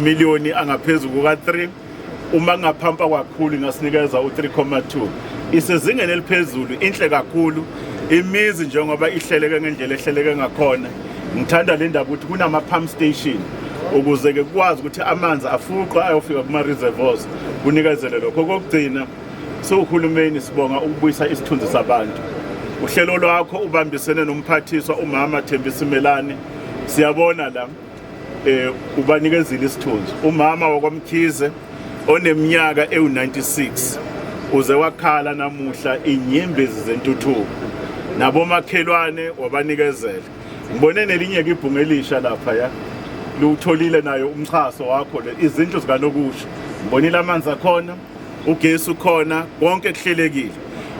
Amamiliyoni angaphezulu kuka-3, uma kungaphampa kakhulu ingasinikeza u-3.2. Isezingeni eliphezulu, inhle kakhulu imizi njengoba ihleleke ngendlela ehleleke ngakhona. Ngithanda le ndaba ukuthi kunama-pump station ukuze-ke kukwazi ukuthi amanzi afuqwe ayofika kuma-reservoirs, kunikezele lokho. Okokugcina, siwuhulumeni sibonga ukubuyisa isithunzi sabantu. Uhlelo lwakho ubambisene nomphathiswa umama Thembi Simelane, siyabona la ubanikezile isithunzi. Umama wakwaMkhize oneminyaka ewu-96 uze wakhala namuhla inyembezi zentuthuko, nabomakhelwane wabanikezela. Ngibone nelinye-ke ibhungu elisha lapha ya liwutholile nayo umxhaso wakho, le izindlu zikanokusho. Ngibonile amanzi akhona, ugesi ukhona, konke kuhlelekile.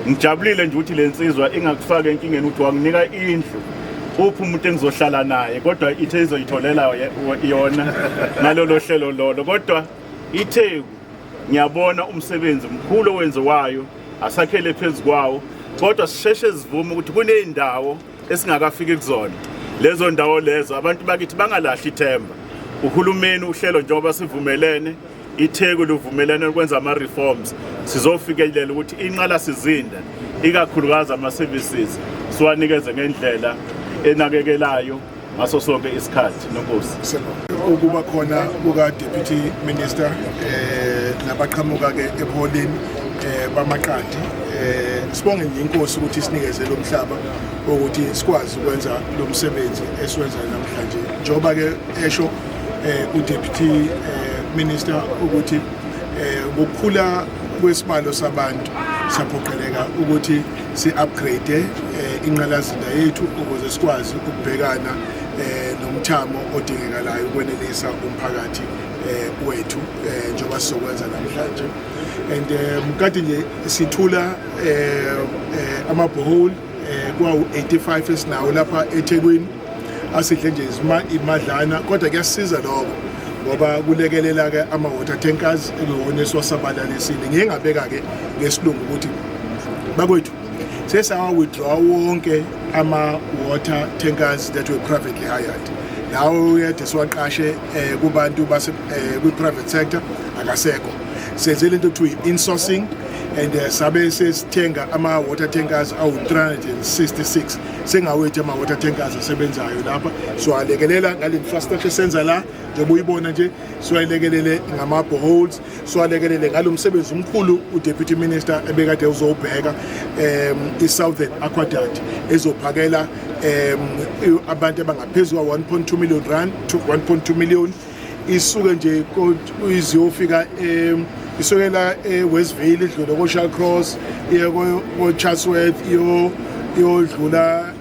Ngijabulile nje ukuthi le nsizwa ingakufaka enkingeni ukuthi wanginika indlu, uphi umuntu engizohlala naye, kodwa ithe izoyitholela yona ngalolo hlelo lolo. Kodwa iTheku ngiyabona umsebenzi mkhulu owenziwayo, asakhele phezu kwawo, kodwa sisheshe sivume ukuthi kuney'ndawo esingakafiki kuzona. Lezo ndawo lezo, abantu bakithi bangalahli ithemba. Uhulumeni uhlelo, njengoba sivumelene, iTheku luvumelene ukwenza ama-reforms, sizofikelela ukuthi inqalasizinda, ikakhulukazi ama-services, siwanikeze ngendlela enakekelayo ngaso sonke isikhathi. Nonkosi. Ukuba khona kuka Deputy Minister nabaqhamuka ke ebuholini bamaqadi, sibonge nje inkosi ukuthi isinikeze lo mhlaba ukuthi sikwazi ukwenza lo msebenzi esiwenza namhlanje. Njengoba ke esho uDeputy Minister ukuthi ngokukhula kwesibalo sabantu saphoqeleka ukuthi si-upgrade inqalazinda yethu ukuze sikwazi ukubhekana nomthamo odingekalayo ukwenelisa umphakathi wethu, njengoba sizokwenza namhlanje. And kade nje sithula ama-borehole kwawu-85 esinawo lapha eThekwini, asidle nje imadlana, kodwa kuyasiza lokho ngoba kulekelela-ke ama-water tankers ekuwona esiwasabalalisile. Ngiye ngabeka-ke ngesilungu ukuthi bakwethu sesawa-withdraw wonke ama-water tankers that were privately hired, lawo yede siwaqashe kubantu base kwi-private sector, akasekho. Senze lento kuthiwa i-insourcing and sabe sesithenga ama-water tankers awu-366, sengawethu ama-water tankers asebenzayo lapha. Siwalekelela ngale infrastructure esenza la njengoba uyibona nje, siwalekelele ngama-boreholes, siwalekelele ngalo msebenzi omkhulu uDeputy Minister ebekade uzowubheka, i-Southern Aqueduct ezophakela abantu abangaphezu kwa-1.2 million rand to 1.2 million, isuke nje iziyofika isukela eWestville, idlule ko-Shallcross, iye ko-Chatsworth, iyodlula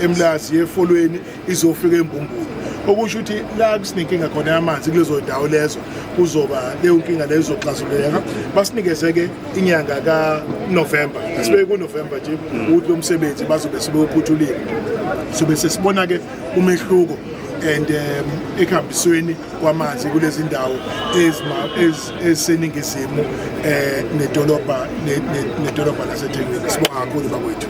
eMlazi, yeFolweni, izofika eMbumbulu. Okusho ukuthi la kusinenkinga khona yamanzi kulezo ndawo lezo, kuzoba leyo nkinga leyo izoxazululeka. Basinikeze-ke inyanga kaNovember, asibeke kuNovember nje ukuthi lo msebenzi bazobe sebewuphuthulile, sobe sesibona-ke umehluko and ekuhambisweni kwamanzi kulezi ndawo eziseningizimu nedolobha laseThekwini. Sibonga kakhulu bakwethu.